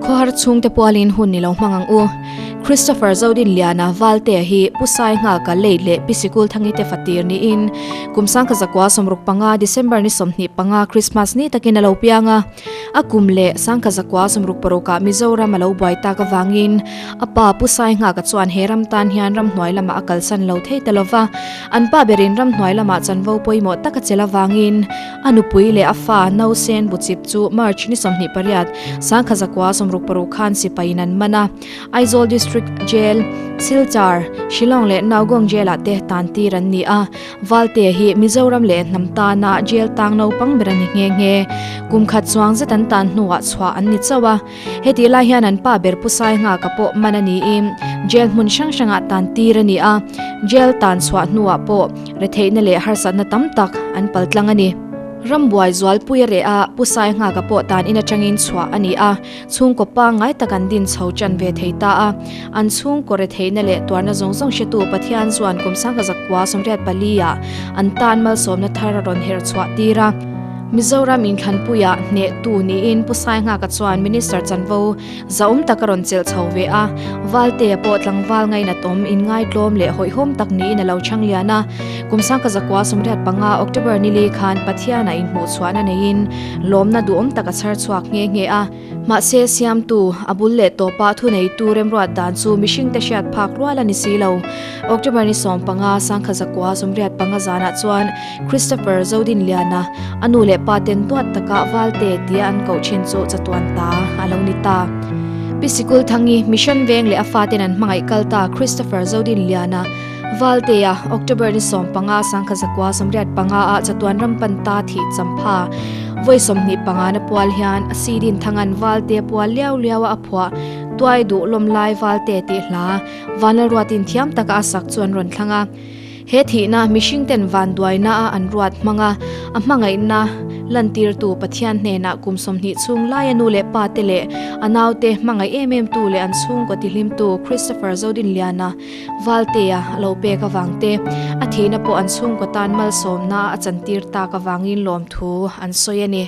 Khawhar chhungte pualin hun ni lo hmang ang u. Christopher Zodinliana Valtea hi Pu Sai Nghaka lei leh Pi Sikul Thangi te fatir niin kum sangkha zakua 65 December ni 25 Christmas ni takin a lo piang a. A kum leh sangkha zakua 66 ah Mizoram a lo buai tak avangin a pa Pu Sai Nghaka chuan he ram tan hian ramhnuai lamah a kalsan lo thei ta lova. An pa berin ramhnuai lamah chanvo pawimawh tak a chelh avangin A nupui leh a fa Nausen Buchip chu March ni 28, sangkha zakua 66 khan sipaiin an man a. Aizawl District Jail, Silchar, Shillong leh Nowgong Jail-ah te tan tir an ni a. Valte hi Mizoram leh hnam tana jail tang naupang ber a ni nghe nghe. Kum khat chuang zet an tan hnuah chhuah an ni chauh a. Hetih lai hian an pa ber Pu Sai Nghaka pawh man a niin jail hmun hrang hrangah tan tir a ni a, jail tan chhuah hnuah pawh retheihna leh harsatna tam tak an pal tlang a ni. Rambuai zualpui a reh a, Pu Sai Nghaka pawh tan in atangin chhuah a ni a, chhungkaw pangngai tak an din chho tan ve thei ta a. An chhungkaw retheihna leh tuarna zawng zawng hretu Pathian chuan kum sangkha zakua 84 ah an tan malsawmna thar a rawn her chhuah tir a. Mizoram inthlanpuiah hnehtu niin Pu Sainghaka chuan Minister chanvo zahawm tak a rawn chelh chho ve a, Valtea pawh tlangval ngainatawm, inngaitlawm leh hawihhawm tak niin a lo chhang lian a. Kum sangkha zakua 85 October nili khan Pathianah inhmuhchhuahna neiin lawmna duhawm tak a chhar chhuak nghe nghe a. Mahse, siamtu, a bul leh tawpa thuneitu remruat dan chu mihringte hriat phak rual a ni si lo. October ni 15, sangkha zakua 85 zanah chuan Christopher Zodinliana, a nu leh pa ten duat taka Valte tia an koh thin chu chatuan ta a lo ni ta. Pi Sikul Thangi, Mission Veng leh a faten an hmangaih kal ta Christopher Zodinliana, Valtea, October ni 15, sangkha zakua 85 ah chatuan ram pan ta thih champha vawi 25 na pual hian a sidin thangan Valte pual liau liau a a phuah tuai duh lawm lai Valte tih hla Vanlal ruatin thiam taka a sak chu an rawn thlang a. He thihna mihring ten vanduaina a an ruat hmang a, a hmangaihna lantirtu Pathian hnenah kum 20 chhung laia nu leh pa te leh a naute hmangaih em em tu leh an chhungkaw tihlimtu Christopher Zodinliana Valtea a lo pek avang te, a thihna pawh an chhungkaw tan malsawmna a chantir tak avangin lawmthu an sawi a ni.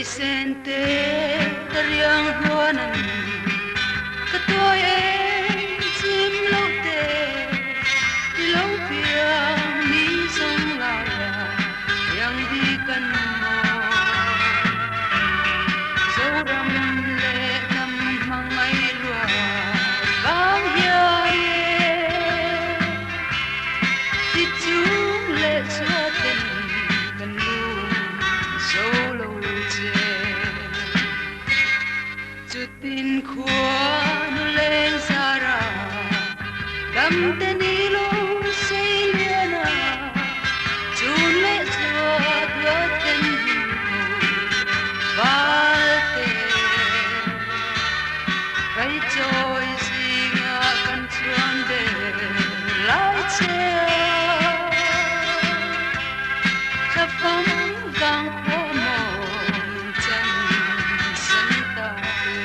Leisen te ka riang hluan an ka tuai em chim lo te i lo piang ni zawng lai a iang hi kan maw Zoram leh hnam hmangaih luat vang hian e ti chung leh chuaten kan lung zo lo che. Chutin khuanu leng zara damte ni lo sei lian a, chun leh chuat luaten him ko valte. Kai chawi zinga kan chuan ve lai che a, thlafam vang khua maw chan san ta te.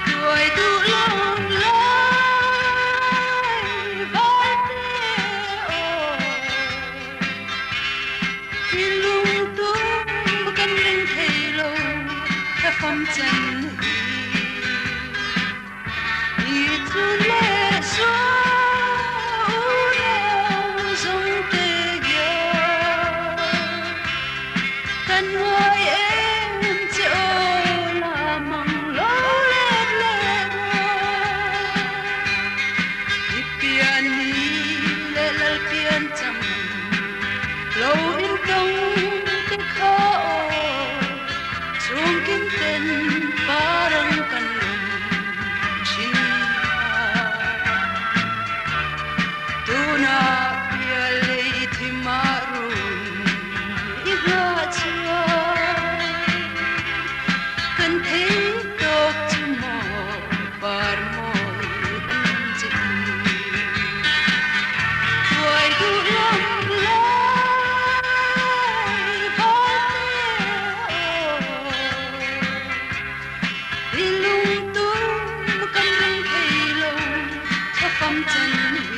Tuai duh lawng lai valte aw, hi lungtum kan ring thei lo thlafam chan hi. I chun leh sual unau zawng te hian kan ngai em che aw la mang lo let leh rual. I pian ni leh lal pian cham lo in tawng te kha aw chhungkim ten parang kan lawm thin a. Tunah pial lei thimah run i nghah chuan kan thei tawk chu maw par mawi an che hi. Tuai duh lam lai valte aw i lungtum kan ring thei lo thlafam chan hi.